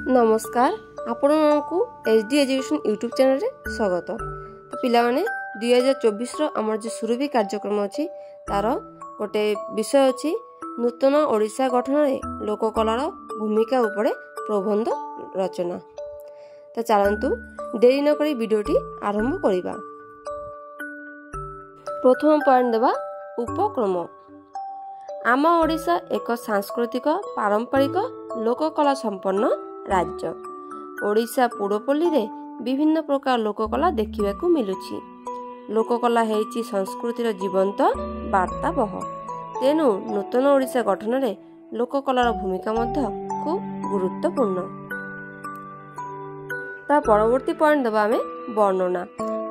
ନମସ୍କାର, ଆପଣମାନଙ୍କୁ H D education YouTube ଚ୍ୟାନେଲରେ ସ୍ୱାଗତ। ତ ପିଲାମାନେ, 2024ର ଆମର ଯେଉଁ ସୁରଭି କାର୍ଯ୍ୟକ୍ରମ ଅଛି, ତାର ଗୋଟେ ବିଷୟ ଅଛି ନୂତନ ଓଡ଼ିଶା ଗଠନରେ ଲୋକକଳାର ଭୂମିକା ଉପରେ ପ୍ରବନ୍ଧ ରଚନା। ତ ଚାଲନ୍ତୁ, ଡେରି ନକରି ଭିଡ଼ିଓଟି ଆରମ୍ଭ କରିବା। ପ୍ରଥମ ପଏଣ୍ଟ ଦେବା ଉପକ୍ରମ। ଆମ ଓଡ଼ିଶା ଏକ ସାଂସ୍କୃତିକ ପାରମ୍ପରିକ ଲୋକକଳା ସମ୍ପନ୍ନ ରାଜ୍ୟ। ଓଡ଼ିଶା ପୁରପଲ୍ଲୀରେ ବିଭିନ୍ନ ପ୍ରକାର ଲୋକକଳା ଦେଖିବାକୁ ମିଳୁଛି। ଲୋକକଳା ହେଇଛି ସଂସ୍କୃତିର ଜୀବନ୍ତ ବାର୍ତ୍ତାବହ। ତେଣୁ ନୂତନ ଓଡ଼ିଶା ଗଠନରେ ଲୋକକଳାର ଭୂମିକା ମଧ୍ୟ ଖୁବ୍ ଗୁରୁତ୍ୱପୂର୍ଣ୍ଣ। ତା ପରବର୍ତ୍ତୀ ପଏଣ୍ଟ ଦେବା ଆମେ ବର୍ଣ୍ଣନା।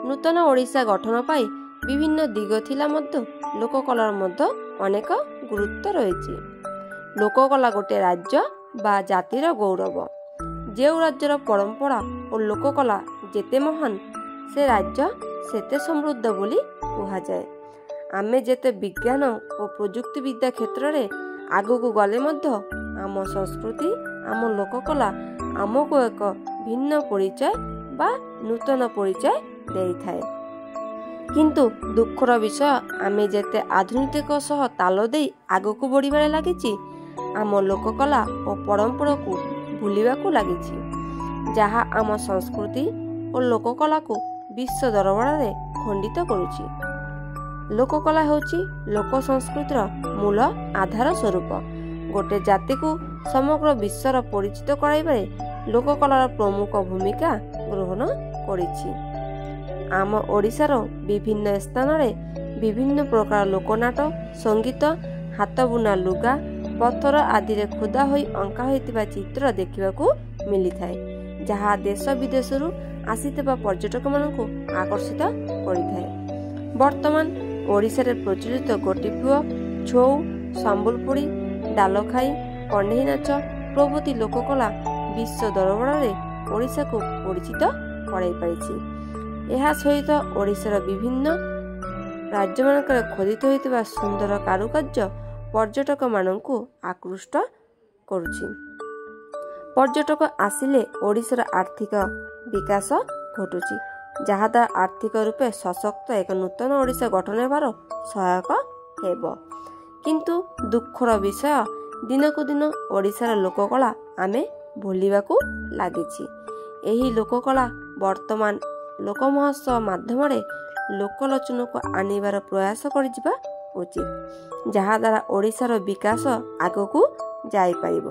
ନୂତନ ଓଡ଼ିଶା ଗଠନ ପାଇଁ ବିଭିନ୍ନ ଦିଗ ଥିଲା ମଧ୍ୟ ଲୋକକଳାର ମଧ୍ୟ ଅନେକ ଗୁରୁତ୍ୱ ରହିଛି। ଲୋକକଳା ଗୋଟିଏ ରାଜ୍ୟ ବା ଜାତିର ଗୌରବ। ଯେଉଁ ରାଜ୍ୟର ପରମ୍ପରା ଓ ଲୋକକଳା ଯେତେ ମହାନ, ସେ ରାଜ୍ୟ ସେତେ ସମୃଦ୍ଧ ବୋଲି କୁହାଯାଏ। ଆମେ ଯେତେ ବିଜ୍ଞାନ ଓ ପ୍ରଯୁକ୍ତିବିଦ୍ୟା କ୍ଷେତ୍ରରେ ଆଗକୁ ଗଲେ ମଧ୍ୟ ଆମ ସଂସ୍କୃତି, ଆମ ଲୋକକଳା ଆମକୁ ଏକ ଭିନ୍ନ ପରିଚୟ ବା ନୂତନ ପରିଚୟ ଦେଇଥାଏ। କିନ୍ତୁ ଦୁଃଖର ବିଷୟ, ଆମେ ଯେତେ ଆଧୁନିକ ସହ ତାଳ ଦେଇ ଆଗକୁ ବଢ଼ିବାରେ ଲାଗିଛି, ଆମ ଲୋକକଳା ଓ ପରମ୍ପରାକୁ ଭୁଲିବାକୁ ଲାଗିଛି, ଯାହା ଆମ ସଂସ୍କୃତି ଓ ଲୋକକଳାକୁ ବିଶ୍ୱ ଦରବାରରେ ଖଣ୍ଡିତ କରୁଛି। ଲୋକକଳା ହେଉଛି ଲୋକ ସଂସ୍କୃତିର ମୂଳ ଆଧାର ସ୍ୱରୂପ। ଗୋଟେ ଜାତିକୁ ସମଗ୍ର ବିଶ୍ୱର ପରିଚିତ କରାଇବାରେ ଲୋକକଳାର ପ୍ରମୁଖ ଭୂମିକା ଗ୍ରହଣ କରିଛି। ଆମ ଓଡ଼ିଶାର ବିଭିନ୍ନ ସ୍ଥାନରେ ବିଭିନ୍ନ ପ୍ରକାର ଲୋକନାଟ, ସଙ୍ଗୀତ, ହାତବୁନା ଲୁଗା, ପଥର ଆଦିରେ ଖୋଦା ହୋଇ ଅଙ୍କା ହୋଇଥିବା ଚିତ୍ର ଦେଖିବାକୁ ମିଳିଥାଏ, ଯାହା ଦେଶ ବିଦେଶରୁ ଆସିଥିବା ପର୍ଯ୍ୟଟକମାନଙ୍କୁ ଆକର୍ଷିତ କରିଥାଏ। ବର୍ତ୍ତମାନ ଓଡ଼ିଶାରେ ପ୍ରଚଳିତ ଗୋଟିପୁଅ, ଛଉ, ସମ୍ବଲପୁରୀ, ଡାଲଖାଇ, କଣ୍ଢେଇ ନାଚ ପ୍ରଭୃତି ଲୋକକଳା ବିଶ୍ୱ ଦରବାରରେ ଓଡ଼ିଶାକୁ ପରିଚିତ କରାଇ ପାରିଛି। ଏହା ସହିତ ଓଡ଼ିଶାର ବିଭିନ୍ନ ରାଜ୍ୟମାନଙ୍କରେ ଖୋଦିତ ହୋଇଥିବା ସୁନ୍ଦର କାରୁକାର୍ଯ୍ୟ ପର୍ଯ୍ୟଟକମାନଙ୍କୁ ଆକୃଷ୍ଟ କରୁଛି। ପର୍ଯ୍ୟଟକ ଆସିଲେ ଓଡ଼ିଶାର ଆର୍ଥିକ ବିକାଶ ଘଟୁଛି, ଯାହାଦ୍ୱାରା ଆର୍ଥିକ ରୂପେ ସଶକ୍ତ ଏକ ନୂତନ ଓଡ଼ିଶା ଗଠନ ହେବାର ସହାୟକ ହେବ। କିନ୍ତୁ ଦୁଃଖର ବିଷୟ, ଦିନକୁ ଦିନ ଓଡ଼ିଶାର ଲୋକକଳା ଆମେ ଭୁଲିବାକୁ ଲାଗିଛି। ଏହି ଲୋକକଳା ବର୍ତ୍ତମାନ ଲୋକ ମହୋତ୍ସବ ମାଧ୍ୟମରେ ଲୋକଲୋଚନକୁ ଆଣିବାର ପ୍ରୟାସ କରିଯିବା ଉଚିତ, ଯାହାଦ୍ୱାରା ଓଡ଼ିଶାର ବିକାଶ ଆଗକୁ ଯାଇପାରିବ।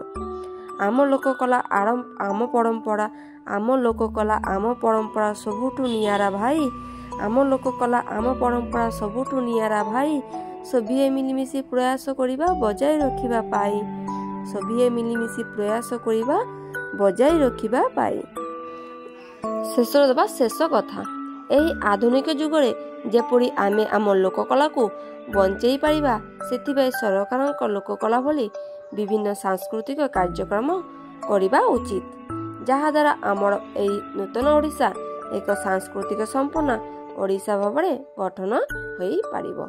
ଆମ ଲୋକକଳା ଆମ ପରମ୍ପରା, ଆମ ଲୋକକଳା ଆମ ପରମ୍ପରା ସବୁଠୁ ନିଆରା ଭାଇ। ଆମ ଲୋକକଳା ଆମ ପରମ୍ପରା ସବୁଠୁ ନିଆରା ଭାଇ। ସଭିଏ ମିଳିମିଶି ପ୍ରୟାସ କରିବା ବଜାୟ ରଖିବା ପାଇଁ। ସଭିଏ ମିଳିମିଶି ପ୍ରୟାସ କରିବା ବଜାୟ ରଖିବା ପାଇଁ। ଶେଷରେ ଦେବା ଶେଷ କଥା। ଏହି ଆଧୁନିକ ଯୁଗରେ ଯେପରି ଆମେ ଆମ ଲୋକକଳାକୁ ବଞ୍ଚେଇ ପାରିବା, ସେଥିପାଇଁ ସରକାରଙ୍କ ଲୋକକଳା ଭଳି ବିଭିନ୍ନ ସାଂସ୍କୃତିକ କାର୍ଯ୍ୟକ୍ରମ କରିବା ଉଚିତ, ଯାହାଦ୍ୱାରା ଆମର ଏହି ନୂତନ ଓଡ଼ିଶା ଏକ ସାଂସ୍କୃତିକ ସମ୍ପନ୍ନ ଓଡ଼ିଶା ଭାବରେ ଗଠନ ହୋଇପାରିବ।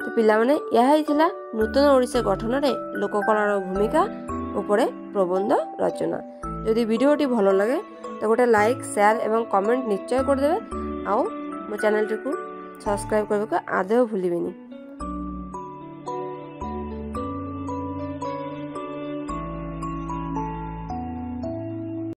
ତ ପିଲାମାନେ, ଏହା ହେଇଥିଲା ନୂତନ ଓଡ଼ିଶା ଗଠନରେ ଲୋକକଳାର ଭୂମିକା ଉପରେ ପ୍ରବନ୍ଧ ରଚନା। ଯଦି ଭିଡ଼ିଓଟି ଭଲ ଲାଗେ ତ ଗୋଟେ ଲାଇକ୍, ସେୟାର ଏବଂ କମେଣ୍ଟ ନିଶ୍ଚୟ କରିଦେବେ, ଆଉ ମୋ ଚ୍ୟାନେଲଟିକୁ ସବସ୍କ୍ରାଇବ୍ କରିବାକୁ ଆଦୌ ଭୁଲିବେନି।